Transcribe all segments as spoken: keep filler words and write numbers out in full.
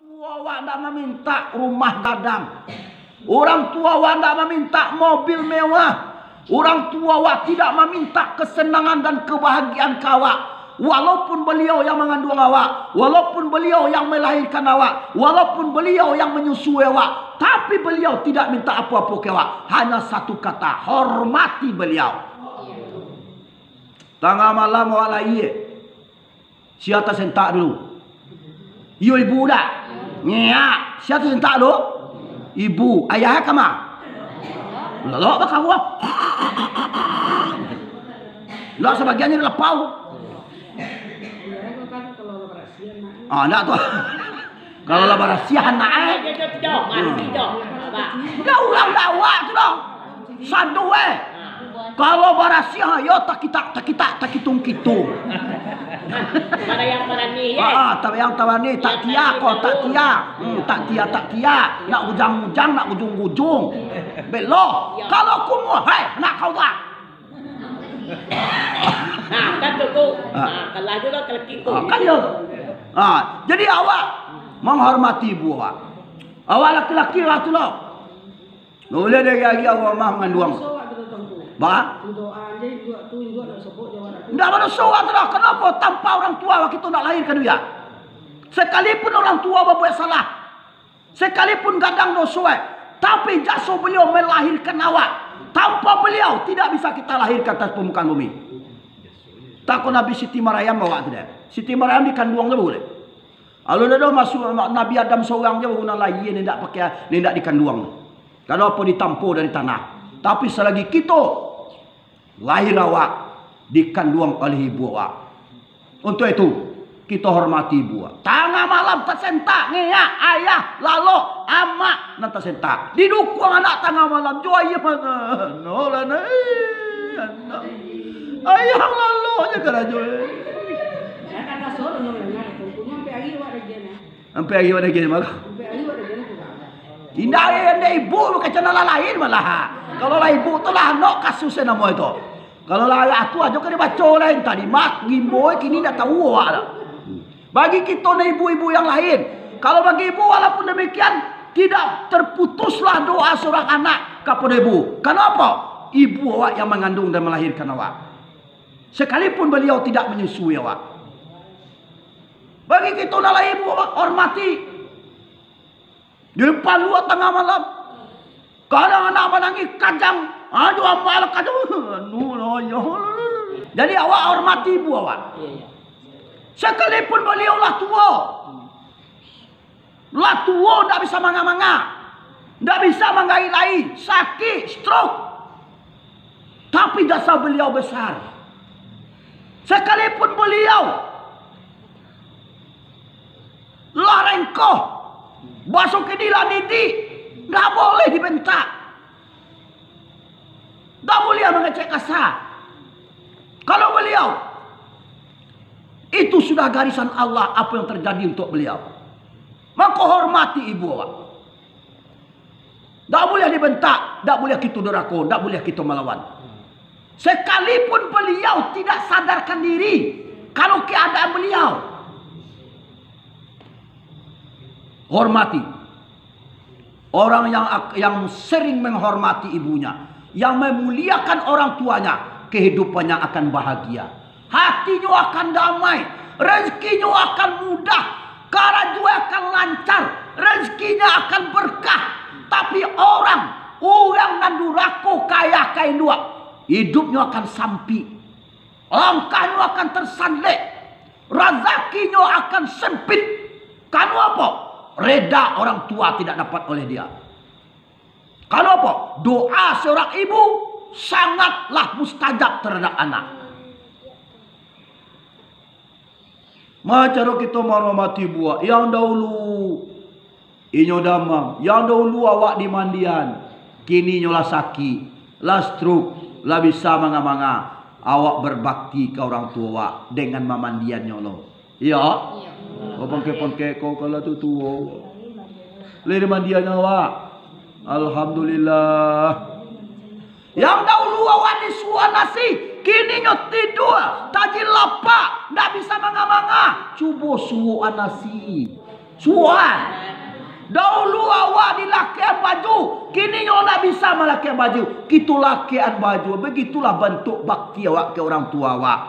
Tua awak ndak mamintak rumah gadang. Urang tua awak ndak mamintak mobil mewah. Urang tua awak tidak mamintak kesenangan dan kebahagiaan ka awak. Walaupun beliau yang manganduang awak, walaupun beliau yang melahirkan awak, walaupun beliau yang menyusui awak, tapi beliau tidak minta apo-apo ka awak. Hanya satu kata, hormati beliau. Tangah malam awak lahia. Sia tasentak dulu? Iyo, ibu dak? Ngiak. Sia tasentak dulu? Ibu. Ayah kama? Lalok bakawa. Lah, sabagian jadi lapau. Ah, ndak tu. Kalau lah barasiah anak, eh. Dah urang dak awak tu dah. Sadu, eh. Kalau barasiah, yo takitak, takitak, takitung-kitung. Barayang barani, eh. Ah, ah, tabayang-tabayang, tak tia ko, tak tia. Hmm, tak tia, tak tia. Nak ujang-ujang, nak ujung-ujung. Belo. Kalau kumuh, hei, nak kau dah. Nah, kan tu, tu. Ah. Ah, kalah juo lah, kalaki tu. Ah, kan yo. Ah, jadi awak manghormati ibu awak. Awak laki-laki lah tu lah. Ndak buliah dari agi awak mah manganduang. Ba? Ndak badoso awak tu lah. Kenapa? Tanpa orang tua awak kito ndak lahirkan dia. Sekalipun orang tua babuek salah, sekalipun gadang doso, eh, tapi jaso beliau melahirkan awak. Tanpa beliau, tidak bisa kita lahirkan atas permukaan bumi. Tako Nabi Siti Maryam awak tu deh. Siti Maryam dikanduang tu buliah. Alun ado masuak Nabi Adam sorang je baru nan lahia, indak pakai, indak dikanduang. Karano apo? Ditampo dari tanah. Tapi salagi kito lahia awak dikanduang oleh ibu awak. Untuak itu, kito hormati ibu awak. Tangah malam tasentak, ngiak, ayah, lalok, amak nan tasentak. Didukuang anak tangah malam, jo ayah mano? No lah, nai, anak. Ayah lalok je karajo, eh. Sampai hari awak dagiah malah. Indak, eh, indak ibu, bukan cana lah lain malah. Kalau lah ibu tu lah anok kasusnya namo itu. Kalau lah ayah tu ajo ka dibaco lain tadi, mak, gimbo, kini ndak tahu awak lah. Bagi kito ni ibu-ibu yang lain, kalau bagi ibu walaupun demikian, tidak terputuslah doa seorang anak kapada ibu. Kenapa? Ibu awak yang mengandung dan melahirkan awak. Sekalipun beliau tidak menyusui awak. Bagi kito nan lain, hormati. Di depan luar tangah malam. Kadang anak manangih kajang. Aduh, ambal kajang. Anu lah, ya. Jadi awak hormati ibu awak. Iya, iya. Sekalipun beliau lah tua. Lah tuo, ndak bisa manga-manga, ndak bisa manggaik lai, sakik, stroke. Tapi jasa beliau besar. Sekalipun beliau lah rengkoh, baso kini lah didik, ndak boleh dibentak. Ndak buliah mangecek kasa. Kalau beliau, itu sudah garisan Allah, apa yang terjadi untuk beliau. Mako hormati ibu awak. Ndak buliah dibentak, ndak buliah kito durako, ndak buliah kito malawan. Sekalipun beliau tidak sadarkan diri, kalau keadaan beliau, hormati. Orang yang ak-, yang sering menghormati ibunya, yang memuliakan orang tuanya, kehidupannya akan bahagia. Hatinyo akan damai, rezekinyo akan mudah, karajo akan lancar, rezekinya akan berkah. Tapi orang, urang nan durako ka ayah ka induak, hidupnyo akan sampik. Langkahnyo akan tersalek, razakinyo akan sempit. Karano apo? Reda orang tua tidak dapat oleh dia. Karano apo? Doa seorang ibu sangatlah mustajab terhadap anak. Ma caro kito manghormati buak yang dahulu? Inyo damam. Yang dahulu awak dimandian, kini inyo lah sakik, lah stroke, lah bisa manga-manga. Awak berbakti ka orang tuo awak dengan mamandiannyo lo. Iyo? Iyo. Kau pangkek-pangkek kau kalau tu tuo. Lah dimandian awak. Alhamdulillah. Yang dahulu awak disuoan nasi, kini nyo tidua, tajin lapak, ndak bisa manga-manga. Cubo suoan nasi. Suan. Dahulu awak dilakekan baju, kini nyo ndak bisa malakekan baju. Kito lakekan baju, begitulah bantuak bakti awak ka urang tua awak.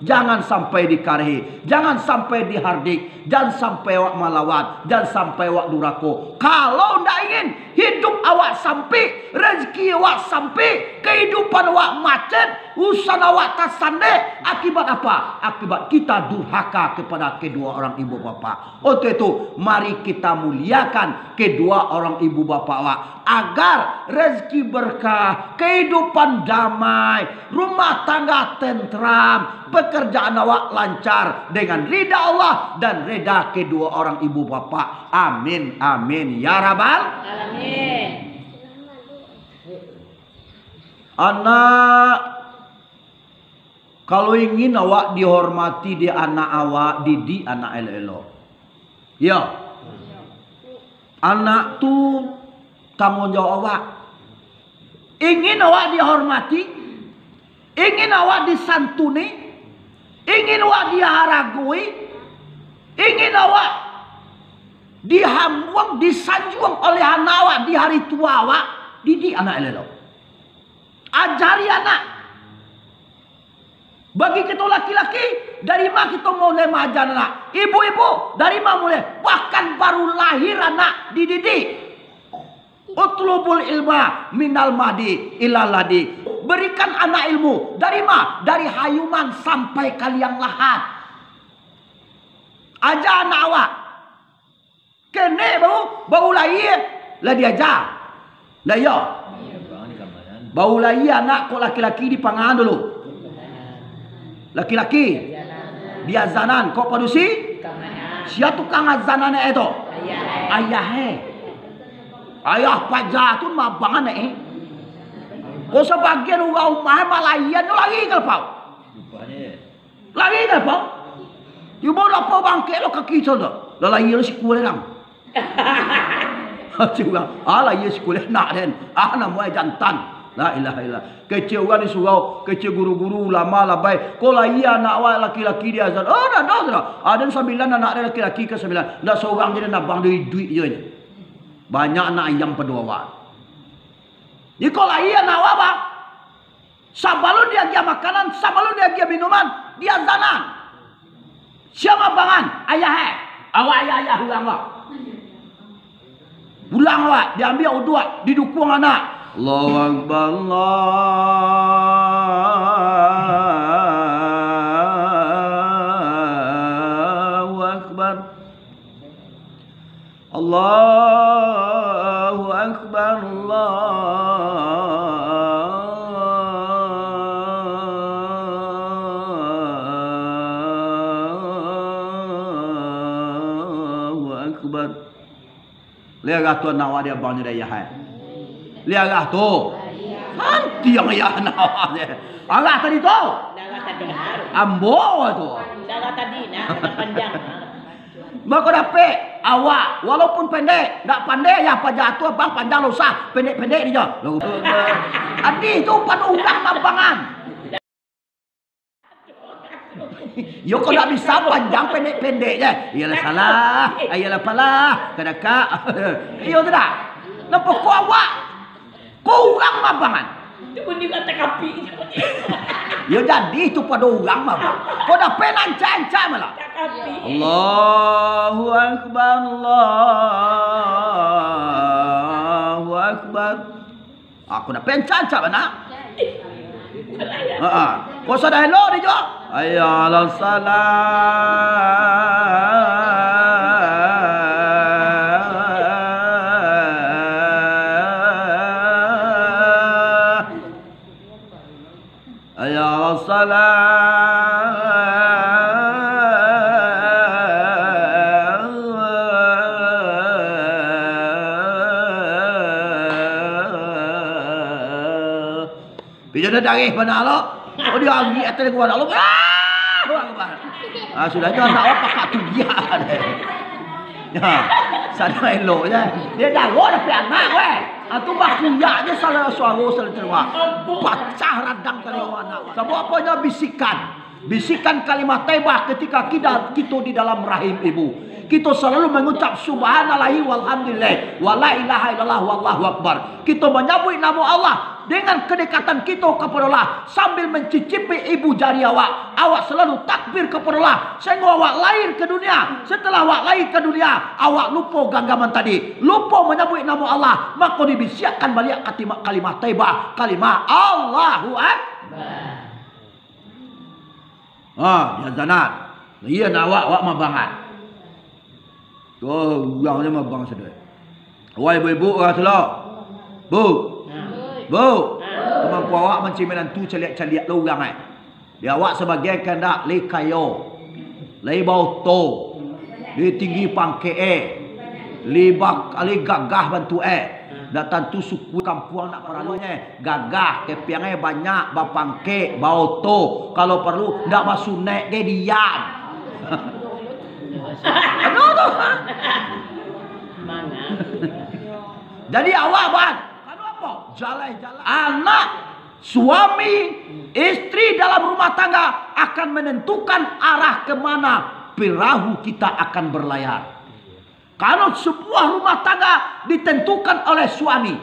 Jangan sampai dikarehi, jangan sampai dihardik, jangan sampai awak malawan, jangan sampai awak durako. Kalau ndak ingin hidup awak sampik, rezeki awak sampik, kehidupan awak macet, urusan awak tasandek, akibat apa? Akibat kita durhaka kepada kedua orang ibu bapak. Untuk itu, mari kita muliakan kedua orang ibu bapak awak, agar rezeki berkah, kehidupan damai, rumah tangga tentram, pekerjaan awak lancar dengan rida Allah dan rida kedua orang ibu bapak. Amin, amin, ya Rabbal. Amin. Anak, kalau ingin awak dihormati dek anak awak, didik anak elok-elok. Yo. Anak tu tanggung jawab awak. Ingin awak dihormati, ingin awak disantuni, ingin awak diharagoi, ingin awak dihambuang, disanjuang oleh anak awak di hari tua awak, didik anak elok-elok. Ajari anak. Bagi kito laki-laki, dari ma kito mulai maaja anak? Ibu-ibu, dari ma mulai? Bahkan baru lahir anak dididik. Utlubul ilma minal mahdi ilal lahdi. Berikan anak ilmu. Dari ma? Dari hayuman sampai ka liang lahat. Aja anak awak. Kenek baru, baru lahia, lah diaja. Lah iyo. Baru lahia anak kok laki-laki dipangan dulu. Laki-laki diazanan, kok padusi? Sia tukang azan anak e tu? Ayah e. Ayah paja tu mabangan e. Kok sabagian urang umah e malahia tu lari ka lapau. Lari ka lapau. Cubo lapau bangkek lo kaki so tu. Lah lahia lo sikua le nang. Cik urang, ah, lahia sikua le nak den. Ah, namo e jantan. La ilaha illallah. Kecek urang di surau, kecek guru-guru, ulama, labai. Ko lahia anak awak laki-laki diazan. Oh, ndak doh, ndak doh. Aden sambilan anak den laki-laki ka sambilan. Ndak sorang je den abang, duit-duit je. Banyak anak ayam pado awak. Iko lahia anak awak, Bang. Sabalun diagiah makanan, sabalun diagiah minuman, diazanan. Sia mabangan? Ayah e. Awak ayah-ayah urang awak. Pulang awak, diambiak uduak, didukuang anak. Allahu Akbar, Allahu Akbar. Allahu Akbar, Allahu Akbar. Liarah tu anak awak di abangnyo di ayah e. Liarah tu. Santiang ayah anak awak je. Alah tadi tu. Ambo tu. Mako dapek awak, walaupun pendek, ndak pandai ayah paja tu, abang panjang lah usah, pendek-pendek je. Adi tu pado urang mabangan. Yo, kok ndak bisa panjang pendek-pendek je. Iyolah salah, iyolah palah, kadakak. Iyo tu dah. Napa ko awak? Ko urang mabangan. Itu pun dikata kapi. Yo jadi tu pado urang mabangan. Ko dapek nan ancak-ancak malah. Kapi. Allahu Akbar, Allahu Akbar. Aku dapek ancak-ancak bana. Heeh. Ko sudah elok di jo. Hayya 'alas salah. Hayya 'alas salah. Pijo dah dareh bana lo. Oh, dia angin ateh lingkungan Allah. Allahu Akbar. Ah, sudah tu anak awak pakak tuyak. Ya, sadang elok je. Dia darah dapek anak, weh. Ah, tu bakuyak je salah suaro, salah terima. Pacah radang ka lingkungan anak. Sabab apo nyo bisikan? Bisikan kalimah thaibah ketika kita, kito di dalam rahim ibu. Kito salalu mangucap subhanallahi walhamdulillah, wala ilaha illallah wallahu akbar. Kito manyabuik namo Allah dengan kadekatan kito kapado Allah, sambil mancicipi ibu jari awak. Awak salalu takbir kapado Allah, sainggo awak lahir ka dunia. Setelah awak lahir ka dunia, awak lupo ganggaman tadi, lupo manyabuik namo Allah, mako dibisiakkan baliak katima-, kalimah taibah, kalimah Allahu Akbar. Ha, diazankan. Iyo, nak awak, awak mabangat. Oh, urang se mabang sadai. Wai ibu-ibu, urang selo. Bu. Bu. Kamampuan awak mancaliak minantu, caliak-caliak lo urang, eh. Di awak sabagian kandak lai kayo, lai baoto, lai tinggi pangkek, eh. Lai ba-, lai gagah bantuak, eh. Ndak tantu suku kampuang ndak paralu, eh. Gagah, kepiang, eh, banyak, bapangkek, baoto. Kalau paralu, ndak basunaik, ge diam. Aduh, tu. Jadi awak, Bang, anu apo? Jalai-jalai. Anak, suami, istri dalam rumah tangga akan menentukan arah ke mana perahu kita akan berlayar. Kalau sebuah rumah tangga ditentukan oleh suami,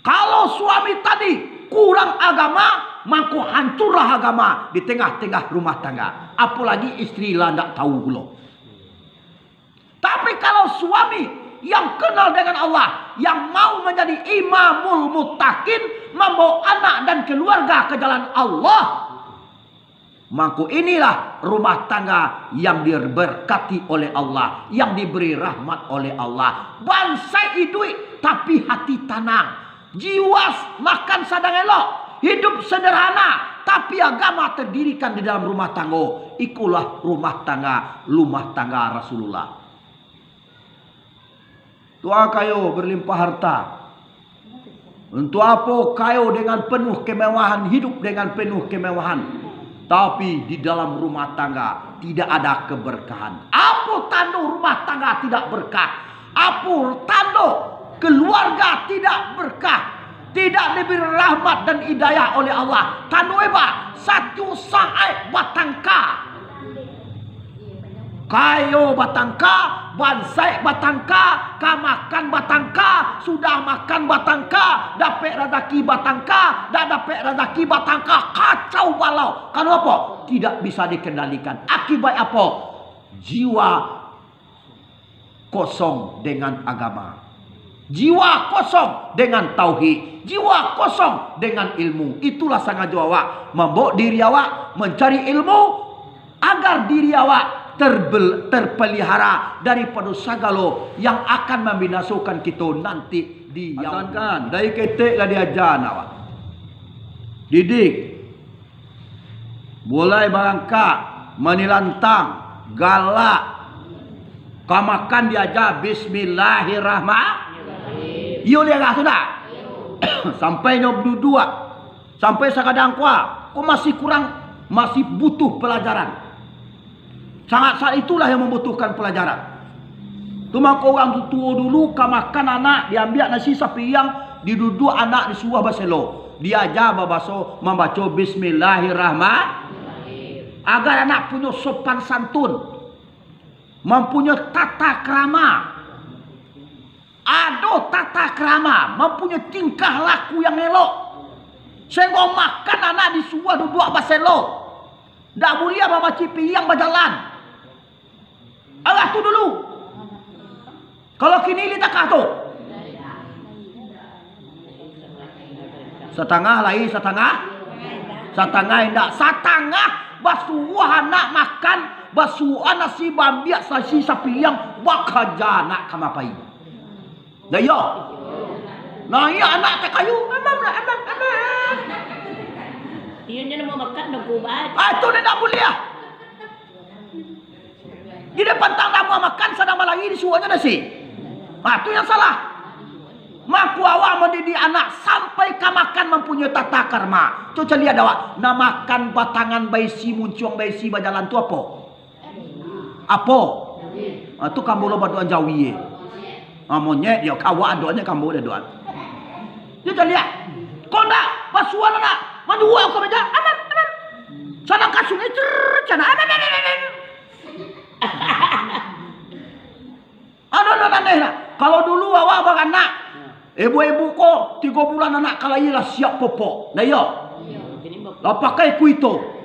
kalau suami tadi kurang agama, mangko hancurlah agama di tengah-tengah rumah tangga. Apolagi istri lah ndak tahu pulo. Tapi kalau suami yang kenal dengan Allah, yang mau menjadi imamul muttaqin, membawa anak dan keluarga ke jalan Allah, mangko inilah rumah tangga yang diberkati oleh Allah, yang diberi rahmat oleh Allah. Bansaik iduik, tapi hati tanang. Jiwa makan sadang elok, hidup sederhana, tapi agama terdirikan di dalam rumah tanggo. Ikolah rumah tangga, rumah tangga Rasulullah. Tua kayo berlimpah harta. Untuk apo kayo dengan penuh kemewahan, hidup dengan penuh kemewahan, tapi di dalam rumah tangga tidak ada keberkahan? Apo tando rumah tangga tidak berkah? Apo tando keluarga tidak berkah? Tidak diberi rahmat dan hidayah oleh Allah. Tando eba, satu saat batangka. Kayo batangka, bansaik batangka, ka makan batangka, sudah makan batangka, dapek razaki batangka, dak dapek razaki batangka, kacau balau. Karano apo? Tidak bisa dikendalikan. Akibat apo? Jiwa kosong dengan agama. Jiwa kosong dengan tauhid, jiwa kosong dengan ilmu. Itulah sangajo awak mambawa diri awak mancari ilmu, agar diri awak terbel-, terpelihara daripado sagalo yang akan mambinasokan kito nanti di yaum. Atankan, dari ketek lah diaja awak. Didik. Mulai barangkak, manilantang, galak, ka makan diaja bismillahirrahman-, iyo, diaja tu ndak? Sampai nyo duduak, sampai sakadang kuah, ko masih kurang, masih butuh pelajaran. Sangat, saat itulah yang mambutuhkan palajaran. Tu mangko urang tuo dulu ka makan anak, diambiak nasi sapiriang, diduduak anak disuruah baselo, diaja babaso mambaco bismillahirrahman, agar anak punyo sopan santun, mampunyo tata krama. Ado tata krama, mampunyoi tingkah laku yang elok, sahinggo makan anak disuruah duduak baselo, ndak buliah mamacik piriang bajalan. Alah tu dulu. Kalau kini litakah tu? Satangah lai, satangah, satangah indak, satangah basuruah anak makan, basuruah nasi baambiak nasi sapiriang, bakaja anak ka mapai. Dah iyo. Nah, iyo anak takayu, amam lah, amam, amam. Iyo nyo nak makan dah bubat. Ah, tu ndak buliah. Di depan tamu makan, sadang balari disuruahnyo nasi. Ah, tu yang salah. Mangko awak mandidik anak sampai ka makan mampunyoi tata karma. Coba lihat awak, nak makan batangan baisi, muncuang baisi, bajalan tu apo? Apo? Ah, tu kambo lo badoan jawi, eh. Ah, monyet, yo, kawa adoannya kambo dah doan. Yo, caliak. Kau ndak, pasuan ndak, manduo ka meja, aman, aman. Sanang kasung, eh, cer, cana, aman, aman, aman, aman. Anak, ibu-ibu ko tigo bulan anak ka lahia lah siap popok. Nah, iyo. Lah pakai kuito.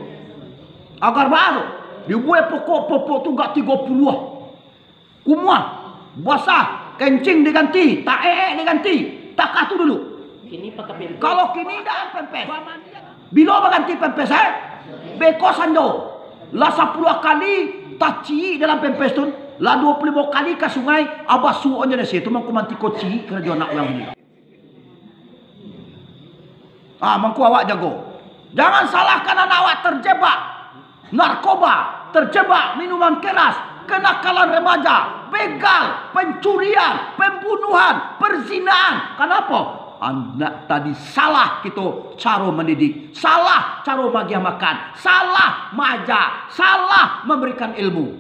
Agar baru dibuek popok, popok tu gak tigo puluah. Kumuah, basah, kencing diganti, taek-ek diganti, takah tu dulu. Kini pakai pempes. Kalau kini dak pempes. Bilo baganti pempes, eh? Beko sando. Lah sapuluah kali taciik dalam pempes tu, lah duo puluah limo kali ka sungai, abasuah nyo di situ, mangko mantiko ciik karajo anak urang ni. Ah, mangko awak jago. Jangan salahkan anak awak terjebak narkoba, terjebak minuman keras, kenakalan remaja, begal, pencurian, pembunuhan, perzinaan. Kenapa? Anak tadi salah kito caro mendidik, salah caro magiah makan, salah maaja, salah memberikan ilmu.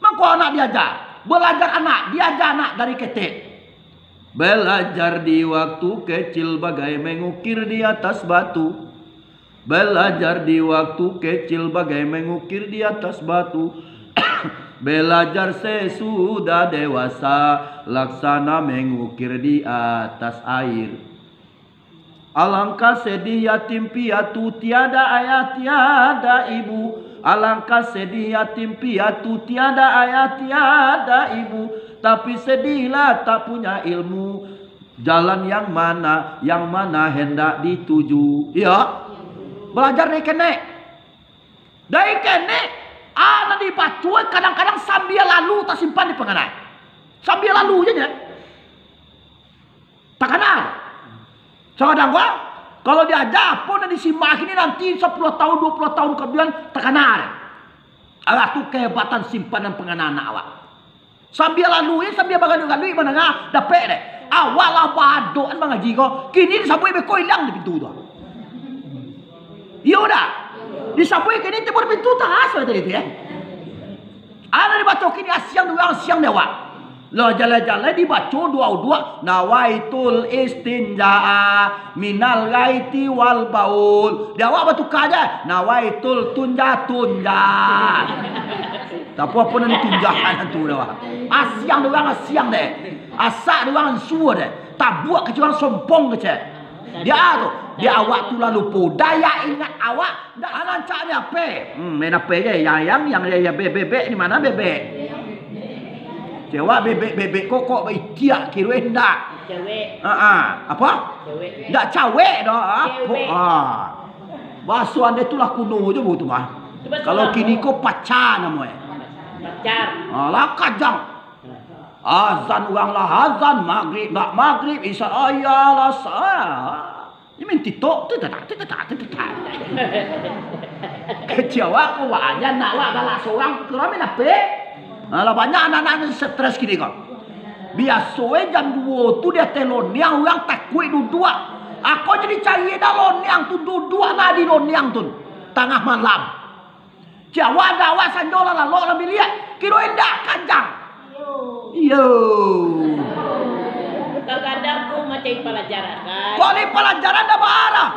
Mangko anak diaja, balajar anak, diaja anak dari ketek. Belajar di waktu kecil bagai mengukir di atas batu. Belajar di waktu kecil bagai mengukir di atas batu. Belajar sesudah dewasa, laksana mengukir di atas air. Alangkah sedih yatim piatu, tiada ayah, tiada ibu. Alangkah sedih yatim piatu, tiada ayah, tiada ibu. Tapi sedihlah tak punya ilmu. Jalan yang mana, yang mana hendak dituju? Iyo. Balajar dari kenek. Dari kenek, a nan dibaco kadang-kadang sambia lalu tasimpan di pangana. Sambia lalu je nyo. Takana. Sakadang ko, kalau diaja apo nan disimak kini, nanti sapuluah tahun, duo puluah tahun kamudian takana. Alah, tu kahebatan simpanan pangana anak awak. Sambia lalu, yo, sambia bagaduik-gaduik mandanga, dapek dek. Awak lah baadokan mangaji ko, kini disabuik beko ilang di pintu tu. Iyo dak? Disabuik kini tibo di pintu, tahaso tadi tu, yo. Alah dibaco kini, asiang di urang, asiang di awak. Lah jaleh-jaleh dibaco doa wuduak, "Nawaitul istinja'a minal ghaiti wal baul." Di awak batuka je, "Nawaitul tunja-tunja." Tapi apo nan ditunjakan tu dah? Asiang di urang, asiang deh. Asak di urang, ansua deh. Tabuak kecek urang, sompong kecek. Di a tu, di awak tu lah lupo. Daya ingat awak, ndak rancak ni ape. Hmm, main ape je, yang, yang, yang, yang, yang be-, bebek di mana bebek? Cewek bebek, bebek kok, kok baitiak kiro indak. Cewek. Ha ah, apa? Cewek. Ndak cawek doh. Apo? Cewek. Ah. Bahaso ande tu lah kuno je bu tu mah. Kalau kini ko pacar namo eh. Pacar. Ah, lah kajang. Azan urang lah azan, magrib ndak magrib, isya ayalah sa-, ini main TikTok, tu tetak, tu tetak, tu tetak. Kecil awak ko banyak nak awak galak sorang, tu rami nape? Alah, banyak anak-anak ni stres kini ko. Biaso eh jam duo tu di ateh loniang urang takuik duduak. Ako jadi cari dah loniang tu, duduak lah di loniang tu. Tangah malam. Cik awak, ado awak sanjo lah lalok dalam biliak. Kiro indak, kanjang. Iyo. Kadang tu macam palajaran, kan? Kok ni palajaran dah barah?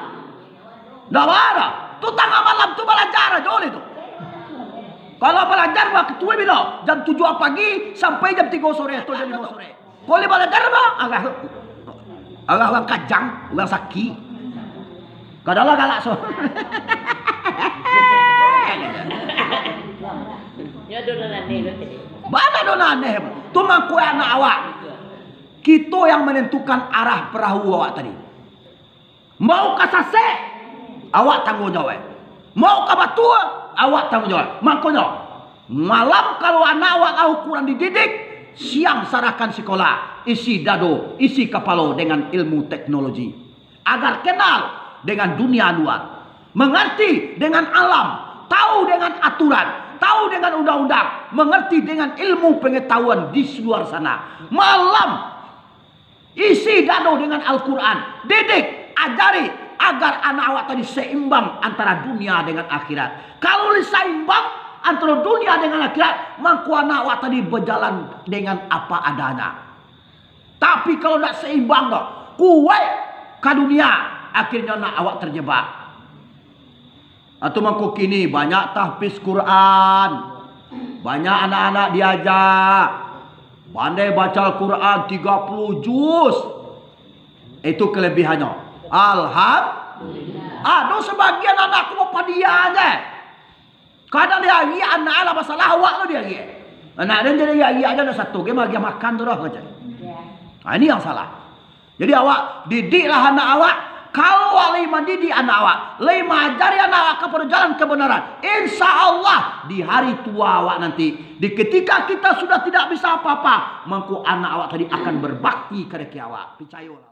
Dah barah. Tu tangah malam tu balajar ajo ni tu. Kalau balajar, bah, ketua bilo? Jam tujuah pagi sampai jam tigo sore atau jam limo sore. Boleh balajar, bah? Alah, alah urang kajang, urang sakik. Kadang lah galak so. Nyo ado nan aneh lo tadi. Bana ado nan aneh. Tu mangko anak awak. Kito yang menentukan arah perahu awak tadi. Mau ka sasek, awak tangguang jawab. Mau ka batua, awak tangguang jawab. Mangkonyo, malam kalau anak awak lah kurang dididik, siang sarahkan sikolah, isi dado, isi kapalo dengan ilmu teknologi. Agar kenal dengan dunia luar, mengerti dengan alam, tahu dengan aturan, tahu dengan undang-undang, mengerti dengan ilmu pengetahuan di luar sana. Malam, isi dado dengan Al-Quran. Didik, ajari, agar anak awak tadi seimbang antara dunia dengan akhirat. Kalau seimbang antara dunia dengan akhirat, mangko anak awak tadi berjalan dengan apa adanya. Tapi kalau ndak seimbang doh, kuaik ka dunia, akhirnyo anak awak terjebak. Atau mangko kini banyak tahfiz Quran, banyak anak-anak diajak. Pandai baca Al-Quran tiga puluh juz. Itu kelebihannyo. Alhamdulillah. Ado sabagian anak ko bapadia se. Kadang diagiah anak lah basalah, awak tu diagiah. Anak den jadi diagiah aja, anak satu ge maagiah makan tu doh, kato. Ya. Nah, ini yang salah. Jadi awak didiklah anak awak. Kalau awak lai mandidik anak awak, lai maajari anak awak kapado jalan kebenaran, insya Allah di hari tua awak nanti, di ketika kita sudah tidak bisa apa-apa, mangko anak awak tadi akan berbakti kadake awak. Picayolah.